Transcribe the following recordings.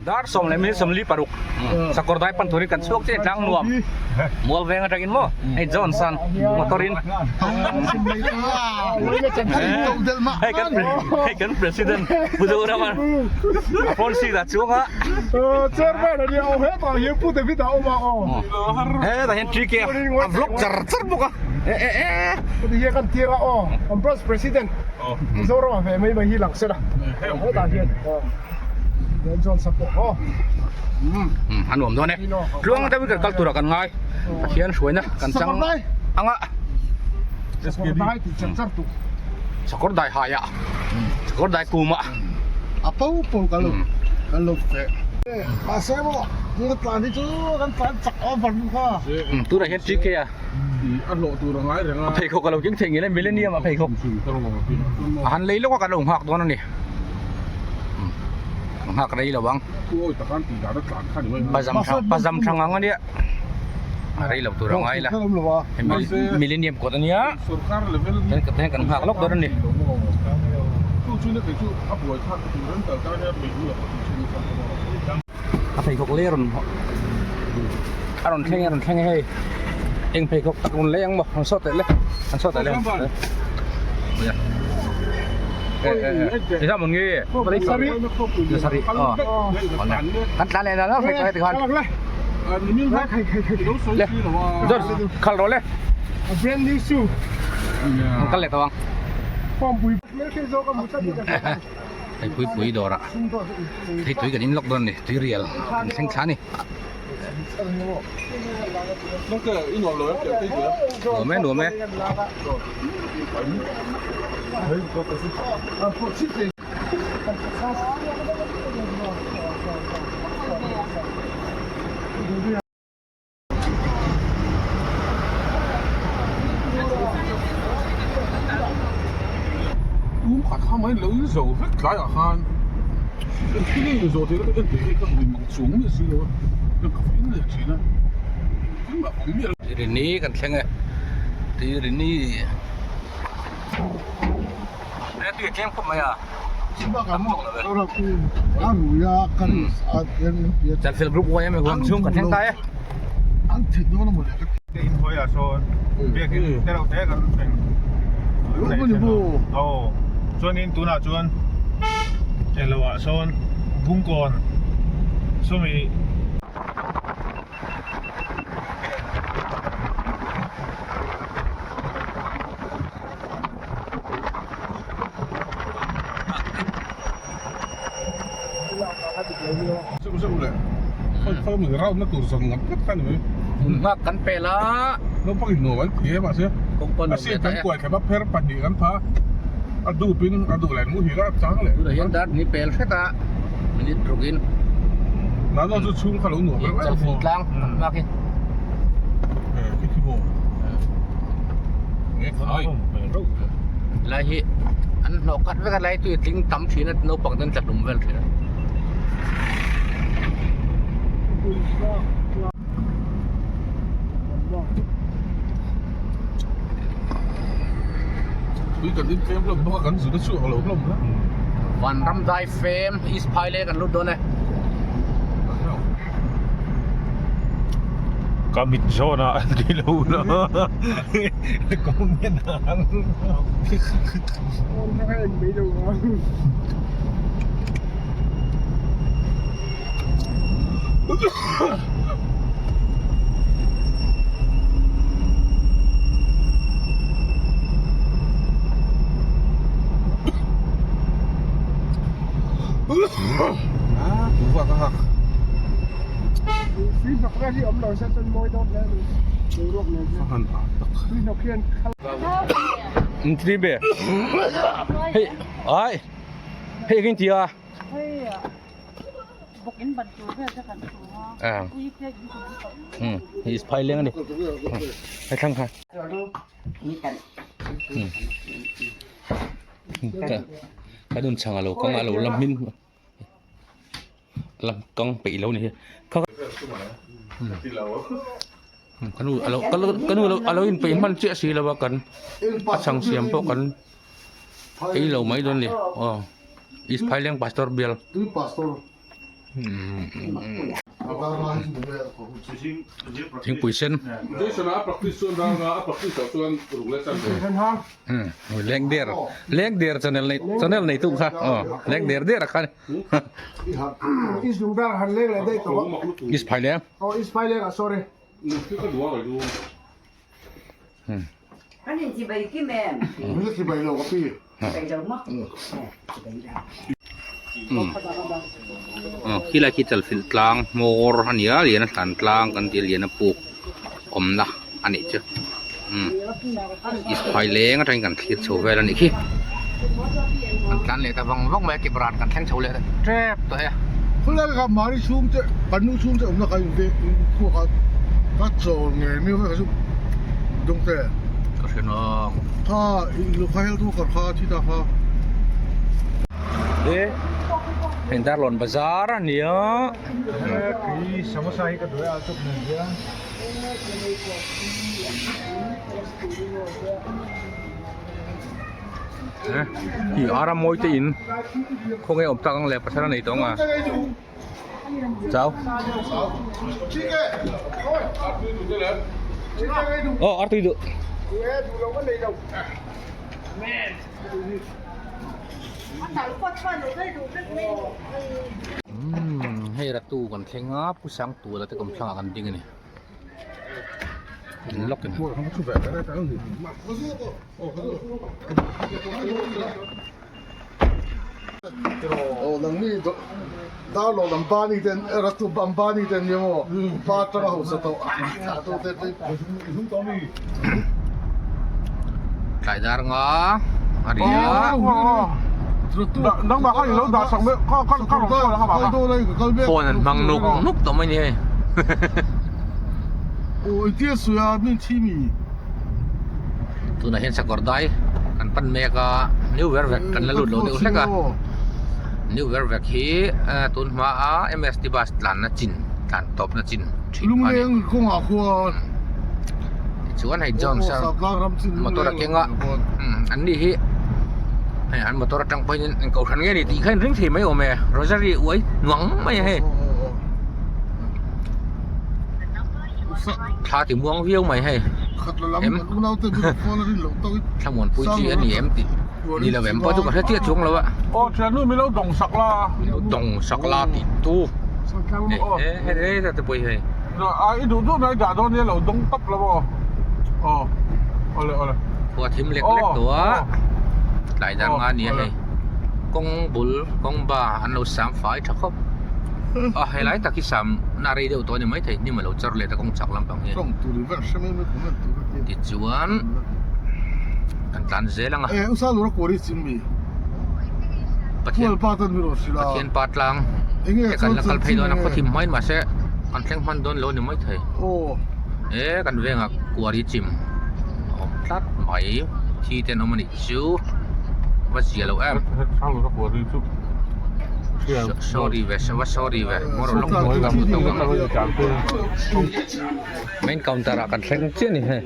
Dar 26:46 sakawr dai pan turin kan chhuak chiah tlang nuam mual veng atangin maw hei Johnson motor in hei kan hei kan president Pu Zorama a phone seat ah chuang a Chairman a nia aw hetah hian Pu David a awm a aw hetah hian TK a vlog char char bawk a e e e heti hian kan tir a aw kan branch president Pu Zorama ve mai mai hi lang se la hetah hian aw. A nuam dawn e. Tluang deuhin kan kal turah kan ngai. Pathian hruaina kan chang ang a. Sakawr dai haiah, sakawr dai kumah. A po po ka lo kan lo fe. Mahse maw tuna tlan hi chu kan tlan chak over bawk a. Tunah hian TK a. A hlawh tur a ngai reng a. A pheikhawk a lo keng thei ngei le Millennium a pheikhawk. A han lei lawk a kan lo nghak dawn a ni. Nghak rei lo ang. Pazam thang pazam thang ang a nia. A rei lo tur a ngai la. Millennium kawt a nia. Kan kan nghak lawk dawn a ni. A pheikhawk lei a rawn a rawn thleng a rawn thleng hei eng pheikhawk tak rawn lei ang maw an sawt leh le an sawt leh le eza mun nge sari oh kan tlan leh na pheikhawk heti khan le zor khal rawh le a brand new shoe an kal leh tawh ang Hei puipui dawrah hei tui kan in lawk dawn a ni tui rial kan thleng thla a ni. Nuam e nuam e. Tum khat kha mai lo in zo vek tlaiah khan engtin nge in zawh theih ka en thei hi ka hmu mang chuang miah si lo a ka ka in leh thin a engtin mah awm miah lo. Rini kan thleng e Rini e tui a tlem khawp mai a. Chalfilh group yma huam chhung kan thleng ta e. Chuanin tunah chuan englo ah sawn bungkawn sawmi. Nghak kan pel a. Tunah hian dar ni pel hret a minute ruk in. Chalfilh tlang nghak hi. Lai hi an hnawh khat vek a lai tui tling tam thin a naupang ten tla hlum vel thin a. Vanram dai fem East Phaileng kan lut dawn e. Ka mit zawn ah an ti lo la comment ang. Tribe hei ai hei cái gì à à ừ thì phải lên đi hãy thăng khai ừ cái đun chẳng alo con alo lâm minh lam kang peih lo ni hi kha ka nu alo ka nu alo in peih hman chiah si lo a kan a chhang siam pawh kan ei lo mai dawn a ni aw east phaileng pastor bial. Thingpui sen. Leng der leng der channel nei channel nei tu kha aw leng der der a kha is phai leng Khilai khi chalfilh tlang hmawr a ni a lian a hlan tlang kan tih a lian a puk awmna a nih chu umm isphai leng atangin kan thlir chho vel a nih khi kan tlan leh ta vang vang mai a kepran kan thleng chho leh tep tawh e. Khawlai kha mahni chhungte kan nu chhungte awmna kha in khuak a ka chawl ngei mai kha chu dawngte. Ka hre nawk. Kha kha hel tu kar kha thi ta kha. E heng Darlawn bazar a nia. Kei samosa hi ka duh e a chawp nen hian. Hi ara mawi te in khawnge awm tak ang le pasal a nei tawh ang a chau aw artui duh umm hei ratu kan thleng a pu Sangtuala te kawmthlangah kan ding a ni. Tlai dar nga a ri a. Phone an hmang nuk nuk tawh mai ni hei. Tunah hian sakawr dai kan pan mek a new ver vek kan la lut lo deuh hlek a new ver vek hi tun hma a M_S_T bus tlanna chin tlan tawpna chin thin a ni tichuan hei Jones a motor a keng a an ni hi hei an motor atang pawhin eng kohhran nge ni tih kha in ring thei mai awm e rosary uai nuang mai a hei. Thla ti muang viau mai hei em thlamuan pui chi a ni em tih ni lo em pawh chu ka hre chiah chuang lo a aw thiannu min lo dawng sak la min lo dawng sak la tih tu he he he te pawh hi hei a i duh duh mai dah dawn nia lo dawng tawp lo aw aw awle awle khua thim lek lek tawh a tlai dar nga nia hei kawng bul kawng ba an lo sam fai tha khawp. A helai tak hi sam na rei deuh tawh a ni maithei hnim a lo char let a kawng chak lampang hian tichuan kan tlan zel ang a Pathian Pathian pa tlang te kan la kal phei dawn a khaw thim hmain mahse kan thleng hman dawn lo a ni maithei e kan vengah kuari chim a awm tlat mai thi te an awm a nih chu va zia lo em. Sorry ve va sorry ve main counter ah kan thleng chiah a ni hei.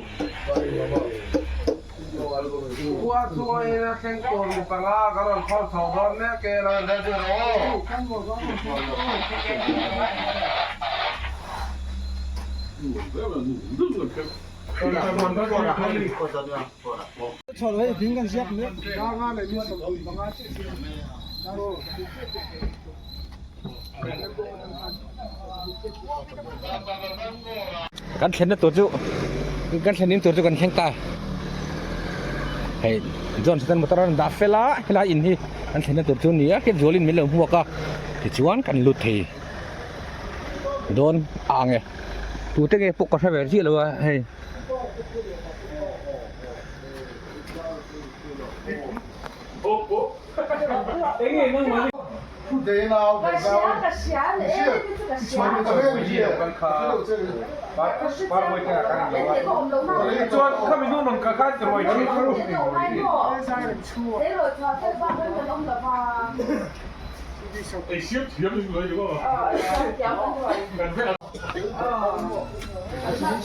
Kan thlenna tur chu kan thlen in tur chu kan thleng ta hei John chuan motor a rawn dah fel a helai in hi kan thlenna tur chu a ni a hriat zualin min lo hmuak a tichuan kan lut thei dawn a ang e tute nge pawh ka hre ve chiah lo a hei.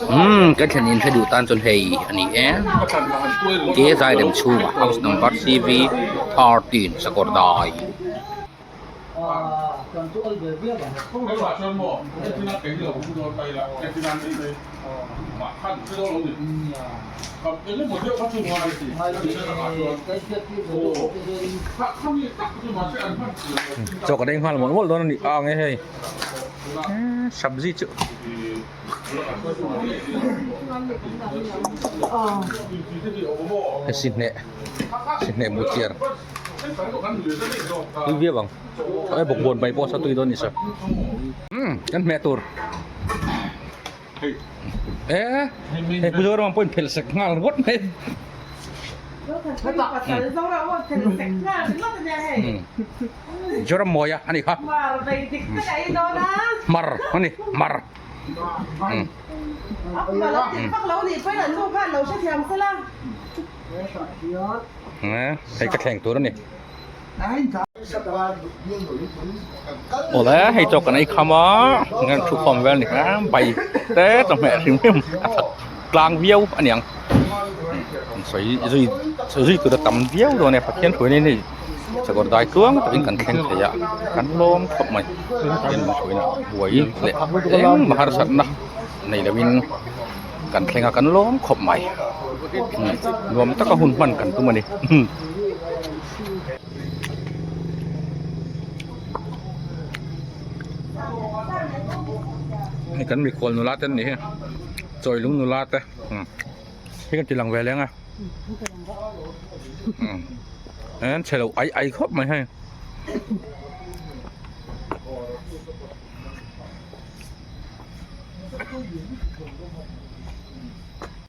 Umm kan thlen in hre duh tan chuan hei a ni e ke zai rem chhungah house number C V 13 sakawr dai. Chaw ka deng nghal mawlh mawlh dawn a ni ang e hei sabzi chu hei sihneh sihneh buhchiar tui viau ang he bawkbawn mai pawh sa tui dawn a ni sa umm kan hmeh tur. E hei Pu Zoram pawhin phelh sek nghal ringawt mai. Zoram mawia a ni kha. Hmar a ni hmar. Hei ka thleng tur a ni. Awle hei chaw kan ei kham a nge thu khawm vel ni kha bai te chawhmeh hrim hrim a that tlang viau a niang sawi zui sawi zui tur a tam viau dawn e Pathian hruaina in hei sakawr dai tluang takin kan thleng thei a kan lawm khawp mai Pathian min hruaina buai leh engmah harsatna nei loin kan thleng a kan lawm khawp mai nuam taka hun hman kan tum a ni. Hei kan mikhual nula te an nih hi chawilung nula te hei kan ti lang ve leng a an chhe lo ai ai khawp mai hei.